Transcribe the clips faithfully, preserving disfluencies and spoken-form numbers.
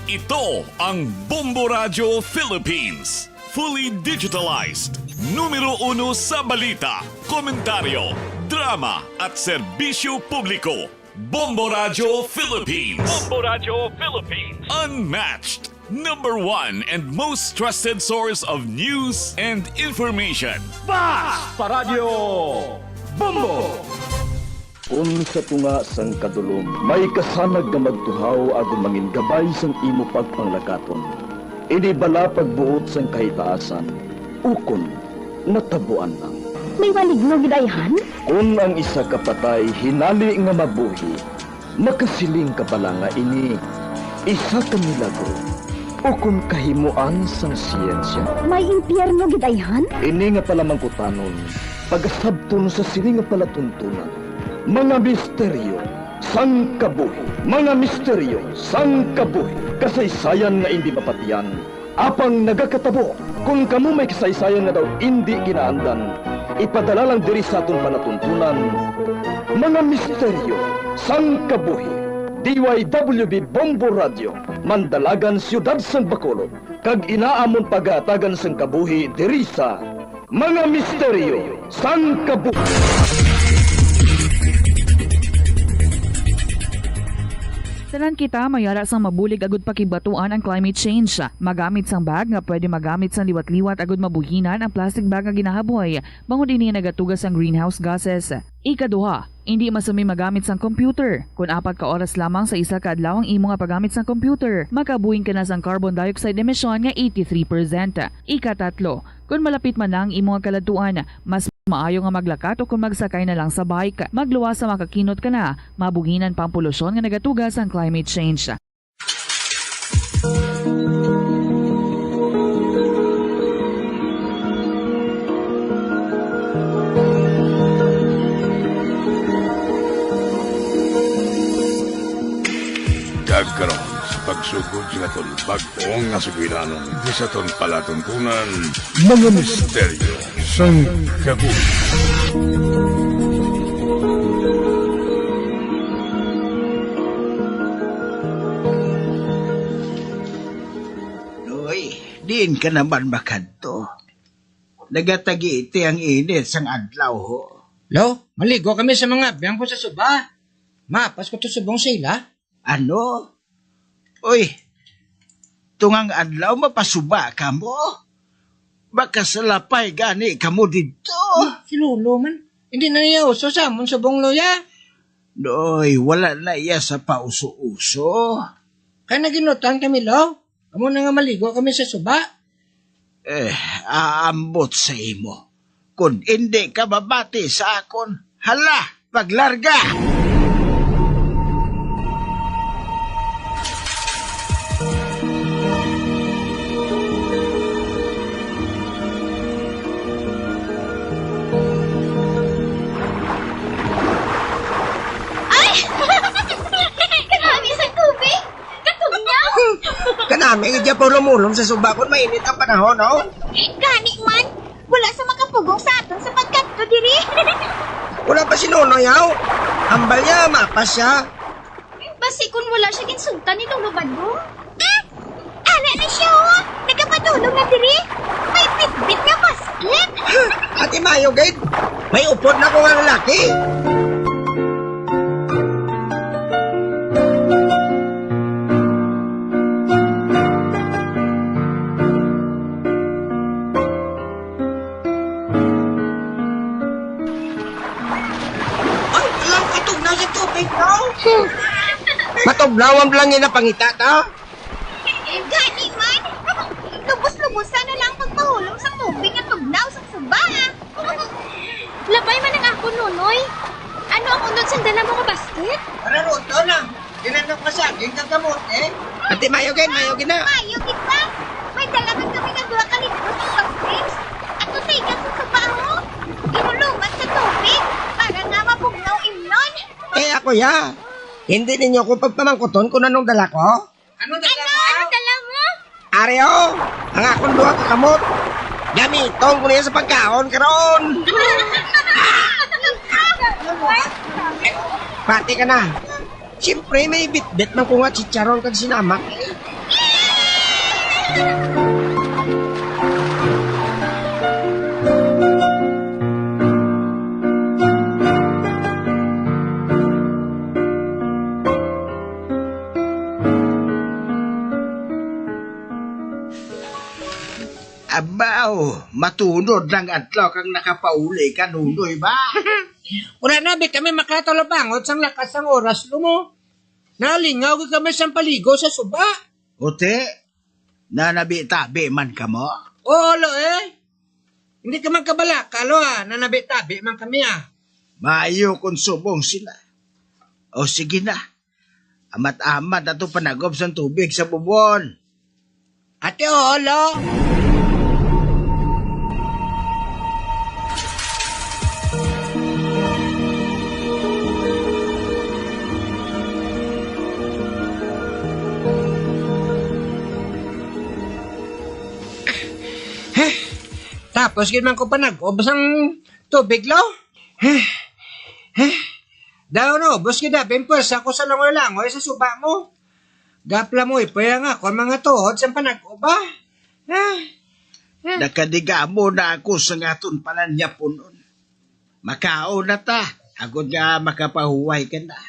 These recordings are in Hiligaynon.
Ito ang Bombo Radyo Philippines. Fully digitalized. Numero uno sa balita, komentaryo, drama, at serbisyo publiko. Bombo Radyo Philippines. Bombo Radyo Philippines. Unmatched. Number one and most trusted source of news and information. Bas! Paradyo! Bombo! Kun sa tunga sang kadulom may kasanag nga magtuhaw agud mangin gabay sang imo pagpanglakaton, ini bala pagbuot sang kahitaasan, ukon natabuan lang. May maligno gid ayhan? Kun ang isa ka patay hinali nga mabuhi, makasiling ka bala nga ini isa ka milagro ukon kahimoan sang siyensya? May impyerno gid ayhan? Ini nga palamangkutanon, pagasabton sa sini nga palatuntunan, mga misteryo sang kabuhi, mga misteryo sang kabuhi, kasaysayan nga indi mapatiyan, apang nagakatabo. Kon kamo may kasaysayan nga daw indi ginaandan, ipadala lang diri sa aton palatuntunan, mga misteryo sang kabuhi. D Y W B Bombo Radio, Mandalagan, Siyudad sang Bacolod, kag inaamon pagahatagan sang kabuhi diri sa mga misteryo sang kabuhi. Tanan kita mayara sang mabulig agud pakigbatuan ang climate change. Magamit sang bag nga pwede magamit sang liwat-liwat agud mabuhinan ang plastic bag nga ginahaboy, bangod ini nagatuga sang greenhouse gases. Ikaduha, indi masumi magamit sang computer. Kon apat ka oras lamang sa isa ka adlaw ang imo nga paggamit sang computer, makabuhin ka na sang carbon dioxide emission nga eighty-three percent. Ikatatlo, kon malapit man na ang imo nga kaladtuan, mas maayo nga maglakat o kon magsakay na lang sa bike. Magluwas sa makakinot ka na, mabuhinan pa ang polusyon nga nagatuga sang climate change. Kag karon, sa pagsugod sa aton bag-o nga sugilanon, di sa aton palatuntunan, mga misteryo sang kabuhi. Uy, diin ka naman makadto? Nagatagiti ang init sang adlaw, ho. Lo, maligo kami sa mga abyan ko sa suba. Mapas ko to subong sa ila. Ano? Uy, tungang adlaw mapasuba ka mo? Makasalapay gani kamo didto. Hmm, si Lolo man. Hindi na niya uso sa amon subong, Loya. Doy, wala na iya sa pauso-uso. Kay naginutan kami, Lo. Amo na nga maligo kami sa suba. Eh, aambot sa imo. Kon indi ka mabati sa akon, hala, paglarga! Ay! Kanami sa tubig! Katugnaw! Kanami gid ya pa ulom-ulom sa suba kon mainit ang panahon, no? Gani man, wala sa makapugong sa aton sa pagkadto diri. Wala pa si Nonoy, haw? Ambal niya, mapas siya. Basi kon wala siya ginsugtan ni Lolo Badong. Ah! Ara na siya, oh! Nagapadulong na diri! May bitbit nga basket! Ate Mayo, gid! May upod na ko nga lalaki! Ay, alam, katugnaw sa tubig, no? Matugnawan lang yung napangita ta. Gani man. Lubos-lubosan na lang pagpahulong sa tubig nga tugnaw sa suba, ah. Labay man ang akon, Nonoy. Ano ang unod sang dala mo nga basket? Para ruto na. Ginanok na saging kag kamote. Ate, mayo gid, mayo gid na. Mayo gid ba? May dala man kami nga duha ka litro nga soft drinks. Ato sa ikan sa suba, oh. Ginulubat sa tubig para nga mabugnaw imnon. Eh, ako ya. Hindi ninyo ko pagpamangkuton kung anong dala ko? Ano dala mo? Ano dala mo? Ari, oh, ang akong duha ka kamot. Gamiton ko niya sa pagkaon karon. Pati ka na. Siyempre, may bitbit man ko nga chicharon kag sinamak. Abaw, matunod lang adlaw kang nakapauli ka, Nunoy, ba? Wala na, bi kami makatalabangot sang lakas sang oras, lo mo. Nalingaw gid kami sang paligo sa suba. Uti, nanabi-tabi man kamo? Oo, lo, eh. Hindi ka man kabalaka, lo, ah. Nanabi-tabi man kami, ah. Maayo kung subong sila. O, sige na. Amat-amat na to panagop sang tubig sa bubon. Ate, oo, lo. Tapos gid man ko panag-ob sang tubig, lo. Daw no, bus gid abi, puwersa ko sa langoy-langoy sa suba mo. Gapla mo, ipaya nga ako ang mga tuhod sa panag-ob, ah. Ah. Ah. Nakadigamo na ako sa aton pananyapunon. Makaon na ta, agod nga makapahuway ka na.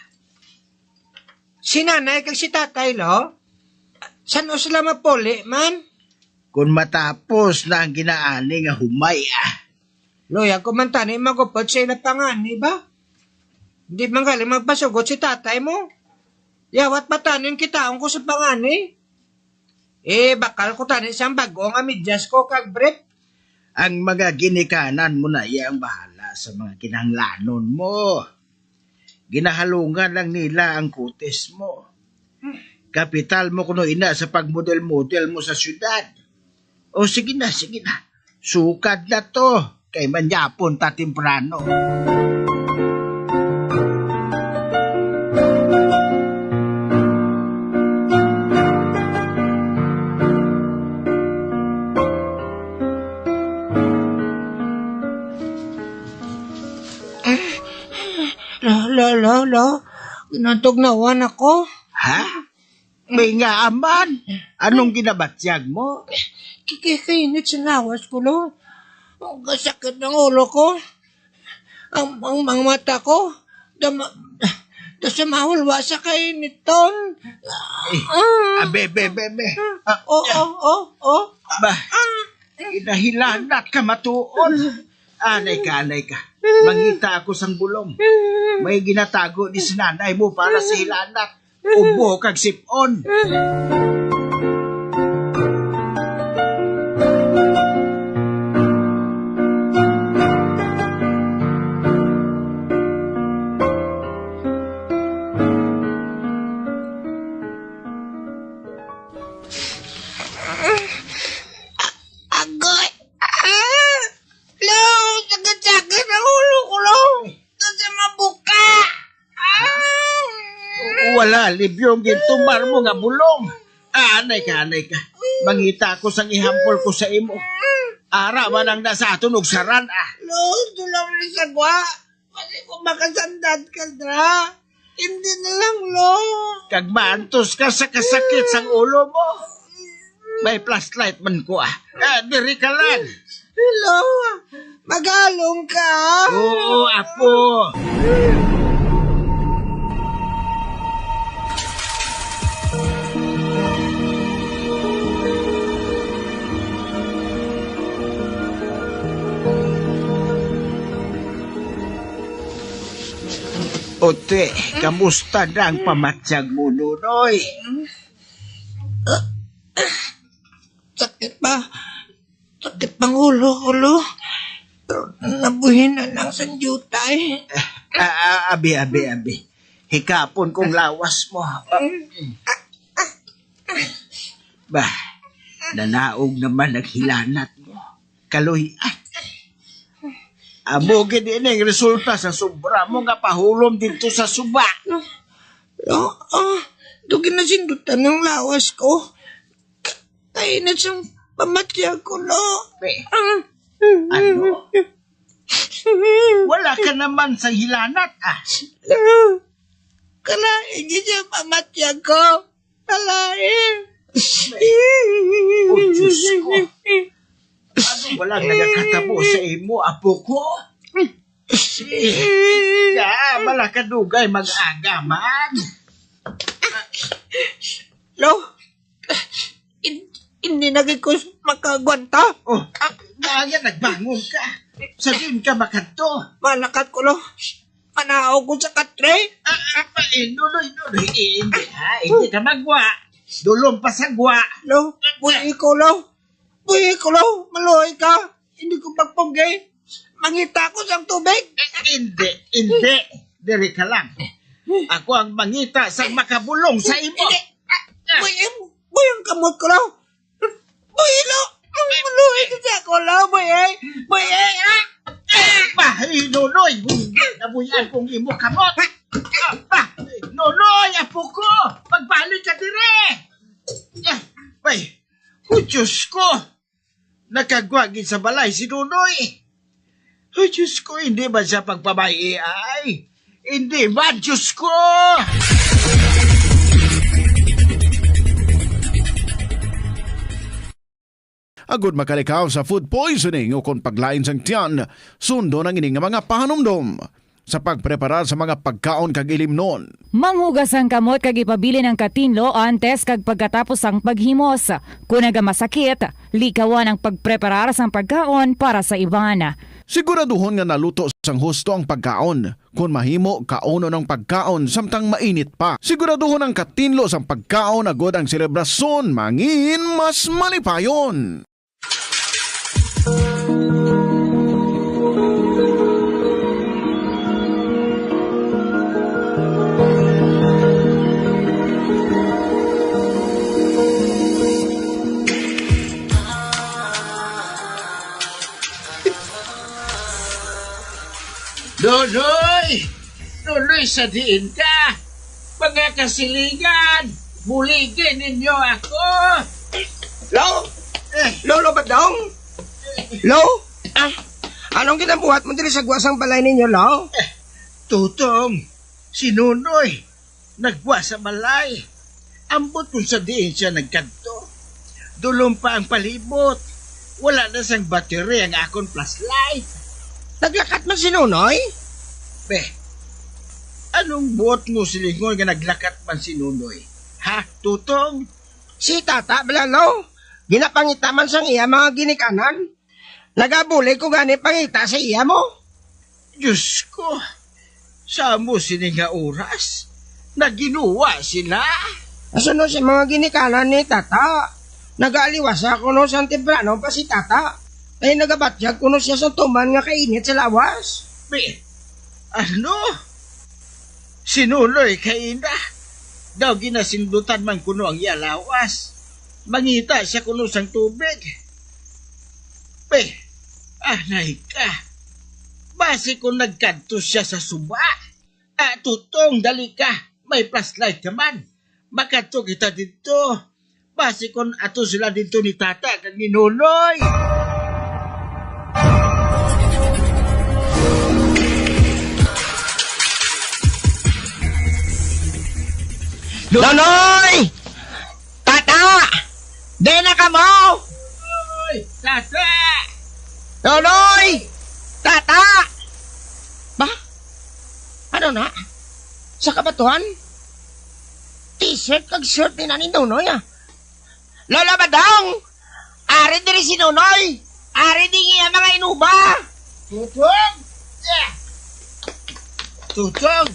Si nanay kag si tatay, lo? San-o sila mapuli man? Kon matapos na ang ginaani nga humay, ah. Luyag ko man tani magupod sa ila pangani ba? Di man gali magpasugot si tatay mo. Yawat ba tani ang kitaon ko sa pangani? Eh, bakal ko tani sang bag-o nga medyas ko kag brief. Ang mga ginikanan mo na iya ang bahala sa mga kinahanglanon mo. Ginahalungan lang nila ang kutis mo. Kapital mo kuno ina sa pagmodel-model mo sa syudad. O sige na, sige na. Sukad na to, kay manyapon ta temprano. Lo, lo, lo, lo. Ginatugnawan ako. Ha? May nga aman. Anong ginabatyag mo? Kikikainit sa lawas ko, lo. Ang kasakit ng ulo ko. Ang, ang, ang mata ko. Dama, dasa mahulwa sa kainiton. Eh, ah, be, be, be, be. Ah, oh, oh, oh, oh. Ba, inahilanat ka matuon. Anay ka, anay ka. Mangita ako sang bulong. May ginatago ni si nanay mo para sa hilanat. Ubo kag sip-on. Agoy! Ah! Lo, sakit-sakit ang ulo ko, lo. Ito sa mabuka. Ah! Wala, libyong gintumar mo nga bulong. Ah, anay ka, anay ka. Mangita ako sang ihampol ko sa imo. Ara man ang nasa aton og saran, ah. Lo, ito lang ni sagwa. Pwede ko makasandad ka, dra. Hindi na lang, lo. Kag maantos ka sa kasakit sang ulo mo. May flashlight man ko, ah. Ah, diri ka lang. Lo, magalong ka. Oo, apo. Ote, kamusta na ang pamatyag mo, Nunoy? Sakit pa. Sakit pang ulo ko, lo. Pero nabuhi na lang sang diutay. Ah, ah, abi, abi, abi. Hikapon kong lawas mo. Bah, nanaog naman ang hilanat mo. Kaluy-an. Amo gid ini ang resulta sa sobra mo nga pahulom didto sa suba. Lo, ah, do ginasindutan ang lawas ko. Kainit sang pamatyag ko, lo. Be, ah, ano? Wala ka naman sa hilanat, ah. Lo, kalain gid siya pamatyag ko. Kalain. Oh, Diyos ko. Ano ba lang nagakatabo sa imo, apo ko? Ka, bala ka dugay mag-agaman. Lo, in-, hindi na gid ko makagwanta. Oh, kaya nagbangon ka. Sa diin ka makadto? Malakat ko, lo. Manaog ko sa katre. Ah, ah, pa, eh, Nonoy, Nonoy, eh, hindi, ha? Hindi ka magwa. Dulong pa sa gwa. Lo, buhi ko, lo. Buhi ko, lo. Maluoy ka. Hindi ko pagpunggi. Mangita ko sang tubig. Eh, hindi, hindi. Diri ka lang. Ako ang mangita sang makabulong sa imo. Hindi. Buhi, buhi ang kamot ko, lo. Buhi, lo. Ang maluoy ka sa ako, lo. Buhi, buhi, ah. Bah, eh, Nonoy, hindi na buhian kong imo kamot. Bah, Nonoy, apo ko, magbalik ka dire. Ah, bay, oh, Diyos ko. Nakagwa gid sa balay si Nonoy. Oh, Diyos ko, hindi ba siya pagpabay-i ay? Hindi ba, Diyos ko? Agud makalikaw sa food poisoning ukon paglain sang tiyan, sundon ang ini nga mga pahanumdom sa pagpreparar sa mga pagkaon kag ilimnon. Manghugas ang kamot kag ipabilin ang katinlo antes kag pagkatapos sang paghimos. Kon nagamasakit, likawan ang pagpreparar sang pagkaon para sa iban. Siguraduhon nga naluto sang husto ang pagkaon. Kon mahimo, kaunon ang pagkaon samtang mainit pa. Siguraduhon ang katinlo sang pagkaon agud ang selebrasyon mangin mas malipayon. Nonoy! Nonoy, sa diin ka? Mga kasilingan, buligi ninyo ako! Lo? Eh. Lolo Badong? Lo? Ah, anong ginabuhat mo diri sa guwa sang balay ninyo, Lo? Eh, Tutong, si Nonoy, nagwa sa balay. Ambot kung sa diin siya nagkadto. Dulom pa ang palibot. Wala na sang battery ang akon flashlight. Naglakat man si Nonoy? Be, anong buot mo silingon nga naglakat man si Nonoy? Ha, Tutong? Si Tata, bala, Lo. Ginapangita man sang iya mga ginikanan. Nagabulig ko gani pangita sa iya mo. Diyos ko, sa amo sini nga oras, naginuwa sila. Asuno sa mga ginikanan ni Tata, nagaaliwasa kuno sang temprano pa si Tata. Kay nagabatyag kuno siya sa tuman nga kainit sa lawas. Bi-, ano? Si Nonoy kaina. Daw ginasindutan man kuno ang iya lawas. Mangita siya kuno sang tubig. Be, anay ka. Basi kung nagkadto siya sa suba. Ah, Tutong, dali ka. May flashlight ka man. Makadto kita didto. Basi kon ato sila didto ni Tata kag ni Nonoy. Nonoy! Tata! Di na kamo! Nonoy! Tata! Nonoy! Tata! Ba? Ano na? Sa kabatuhan? T-shirt kag shirt ni Nanay Nonoy, ah. Lola Badong! Ari diri si Nonoy! Ari diri ang iya mga inuba! Tutong! Ah! Tutong!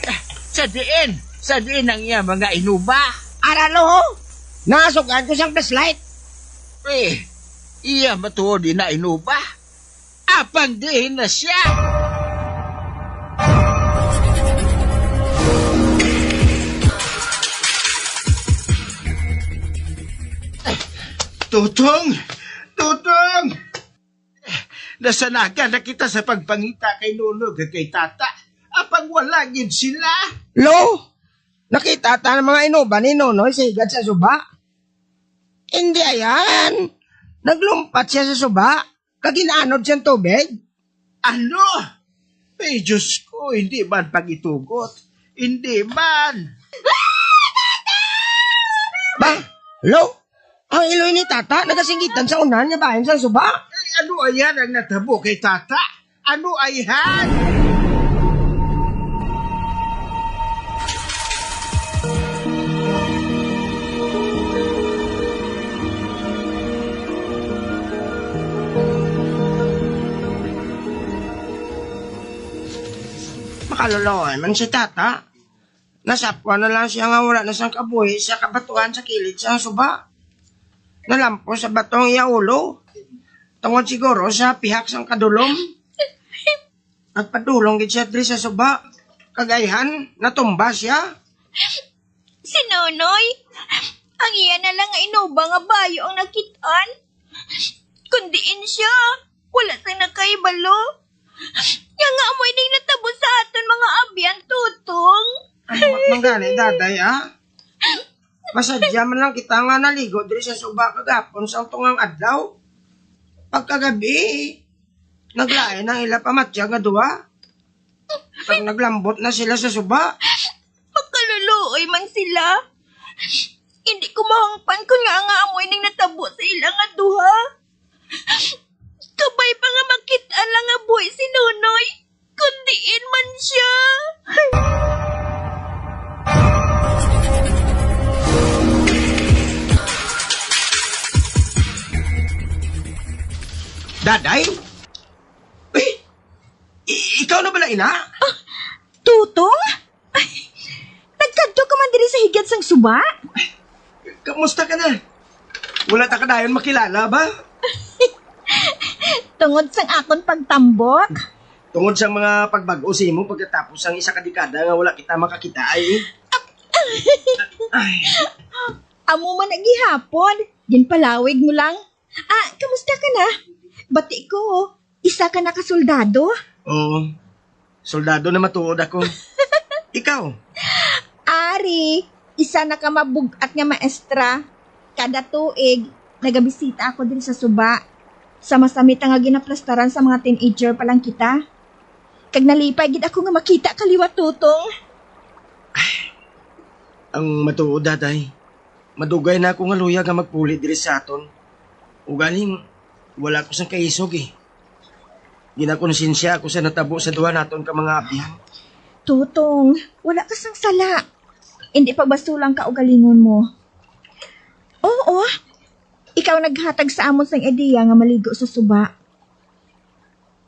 Ah, sa diin? Sa diin ang iya mga inuba? Ara, Lo, ho! Nasugan ko sang flashlight! Eh, iya matuod na inuba? Apang diin na siya? Tutong! Tutong! Nasanagan na kita sa pagpangita kay Nonoy kag kay Tata. Apang wala gid sila. Lo, nakita ta ang mga inuba ni Nonoy sa higad sa suba. Hindi ayan. Naglumpat siya sa suba. Kag ginaanod siyang tubig? Ano? Ay, Diyos ko, hindi man pagitugot. Hindi man. Ba? Lo, ang iloy ni Tata nagasinggitan sa unahan nga bahin sang suba. Ay, ano ayan ang natabo kay Tata? Ano ayan? Makaluluoy man si Tata. Nasapwan na lang siya nga wala na sang kabuhi sa kabatuan sa kilid sang suba. Nalampos sa bato ang iya ulo, tungod siguro sa pihak sang kadulom. Nagpadulong gid siya diri sa suba, kag ayhan, natumba siya. Si Nonoy, ang iya na lang nga inuba nga bayo ang nakit-an. Kon diin siya, wala sing nakahibalo. Nga nga amo ining natabo sa aton mga abyan, Tutong. Ambot man gani, Daday, ah. Masadya man lang kita nga naligo diri sa suba kagapon sang tungang adlaw. Pagkagabi, naglain ang ila pamatyag nga duha. Kag naglambot na sila sa suba. Makaluluoy man sila. Hindi ko mahangpan kon ngaa nga amo ining natabo sa ila nga duha. Kabay pa nga makit-an lang nga buhi si Nonoy, kon diin man siya. Daday? Eh, i- ikaw na bala ina? Tutong? Ay, nagkadto ka man diri sa higad sang suba? Kamusta ka na? Wala ta ka dayon makilala ba? Tungod sang akon pagtambok? Tungod sa mga pagbag-o sa imo pagkatapos sang isa ka dekada nga wala kita makakita ay. Ay. Amo man na gihapon. Ginpalawig mo lang. Ah, kamusta ka na? Bati ko, isa ka na ka soldado? Oo. Soldado na matuod ako. Ikaw? Ari, isa na ka mabug-at nga maestra. Kada tuig, nagabisita ako diri sa suba. Sama-sami ta nga ginaplastaran sa mga teenager pa lang kita. Kag nalipay gid ako nga makita ka liwat, Tutong. Ang matuod, Daday, madugay na ako nga luyag nga magpuli diri sa aton. Ugaling, wala ko sang kaisog, eh. Ginakonsensya ako sa natabo sa duha naton ka mga abyan. Tutong, wala ka sang sala. Hindi pagbastulang kaugalingon mo. Oo, ikaw naghatag sa amon sang ideya nga maligo sa suba.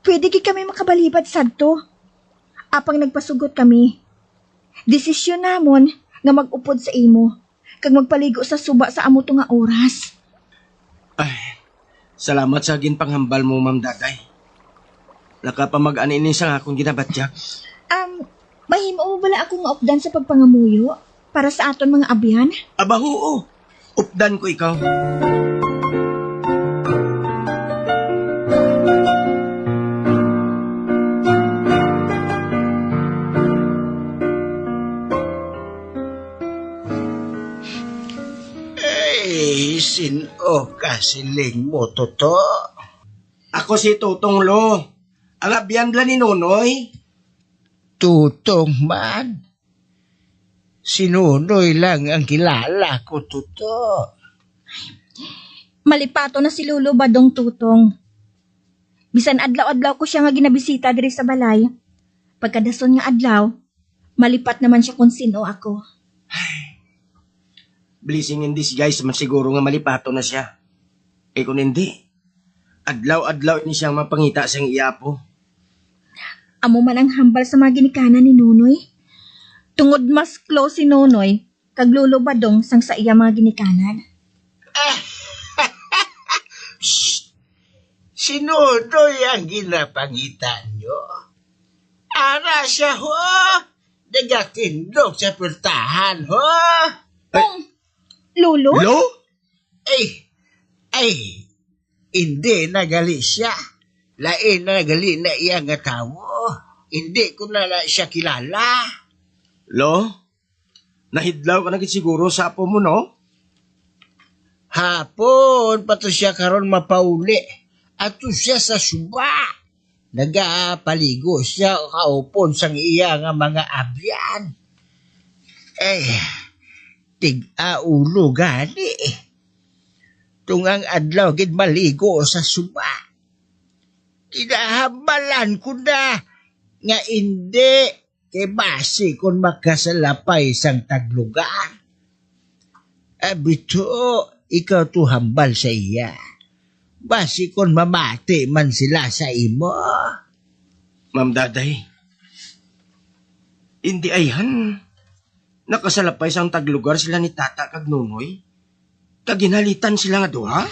Pwede gid kami makabalibad sadto. Apang nagpasugot kami, desisyon namon nga mag-upod sa imo kag magpaligo sa suba sa amo to nga oras. Ay, salamat sa ginpanghambal mo, Ma'am Daday. Nakapamag-an ini sang akon ginabatyag. Um, mahimo mo bala ako nga updan sa pagpangamuyo para sa aton mga abyan? Aba, huo. Updan ko ikaw. Ay, sin-o ka siling mo, Toto? Ako si Tutong Lo, ang abyan bala ni Nonoy. Tutong man? Si Nonoy lang ang kilala ko, Toto. Malipaton na si Lolo Badong, Tutong. Bisan adlaw-adlaw ko sia nga ginabisita diri sa balay. Pagkadason nga adlaw, malipat naman sia kon sin-o ako. Blessing in disguise man siguro nga malipaton na sia. Kay kon hindi, adlaw-adlaw ini siyang mapangita sang iya apo. Amo man ang hambal sa mga ginikanan ni Nonoy. Tungod mas close si Nonoy kag Lolo Badong sang sa iya mga ginikanan. Shh! Si Nonoy ang ginapangita nyo. Ara siya, ho! Nagatindog sa pultahan, ho! Ay. Kung, Lolo? Lo? Ay, ay, hindi na gali siya. Lain na gali na iya nga tawo. Hindi ko na, na siya kilala. Lo, nahidlaw ka na gid siguro sa apo mo, no? Hapon pa to siya karon mapauli. Ato siya sa suba. Nagapaligo siya kaupod sang iya nga mga abyan. Eh, Tig-a ulo gani. Tungang adlaw gid maligo sa suba. Kinahambalan ko na nga indi, kay basi kon makasalapay sang taglugar. Abi to, ikaw to hambal sa iya. Basi kon mamati man sila sa imo. Ma'am Daday, indi ayhan. Nakasalapay sang taglugar sila ni Tata kag Nonoy, kag ginhalitan sila nga duha.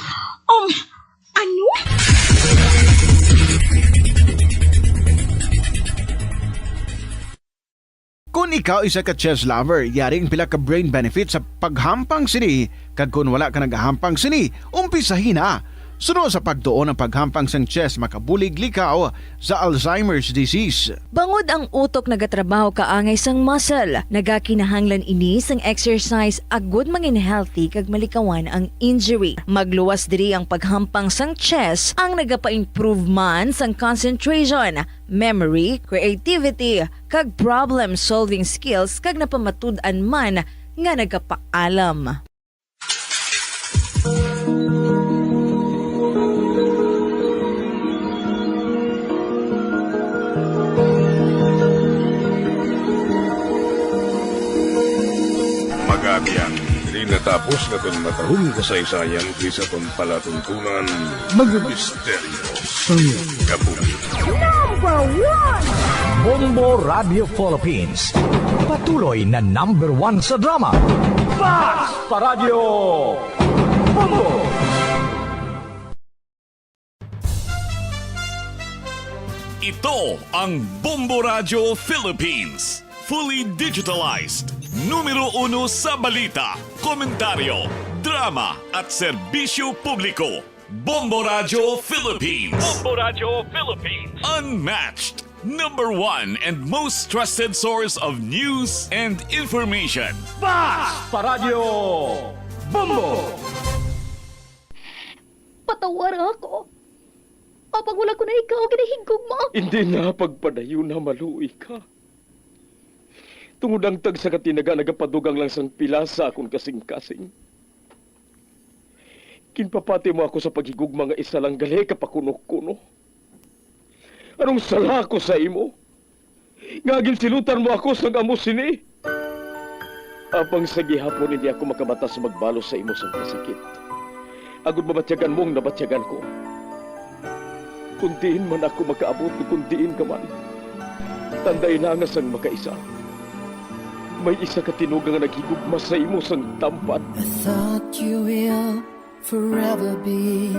Um, ano? Kon ikaw isa ka chess lover, yari ang pila ka brain benefits sa paghampang sini, kag kon wala ka nagahampang sini, umpisahi na. Suno sa pagtuon, ang paghampang sang chess makabulig likaw sa Alzheimer's disease. Bangod ang utok nagatrabaho kaangay sang muscle, nagakinahanglan ini sang exercise agud mangin healthy kag malikawan ang injury. Magluwas diri ang paghampang sang chess, ang nagapa-improve man sang concentration, memory, creativity, kag problem-solving skills, kag napamatud-an man nga nagapaalam. Magabiang, diri natapos nga aton matahong kasaysayan, kis aton palatuntunan, mga misteryo sang kabuhi. Number one! Bombo Radio Philippines. Patuloy na number one sa drama. Basta Radyo Bombo! Ito ang Bombo Radyo Philippines. Fully digitalized. Numero uno sa balita, komentaryo, drama at serbisyo publiko. Bombo Radyo Philippines. Bombo Radyo Philippines. Unmatched. Number one and most trusted source of news and information. Basta Radyo Bombo! Patawara ako. Apang wala ko na ikaw ginahigugma. Hindi na pagpadayon na maluoy ka. Tungod ang tagsa ka tinaga nagapadugang lang sang pila sa akon kasing-kasing. Ginpapati mo ako sa paghigugma nga isa lang gali ka pakuno-kuno. Anong sala ko sa imo? Nga ginsilutan mo ako sang amo sini? Apang sa gihapon hindi ako makabatas magbalos sa imo sang kasakit, agod mabatyagan mo ang nabatyagan ko. Kung diin man ako makaabot o kung diin ka man, tandai na nga sang makaisa, may isa ka tinuga nga naghigugma sa imo sang tampad. I thought you will forever be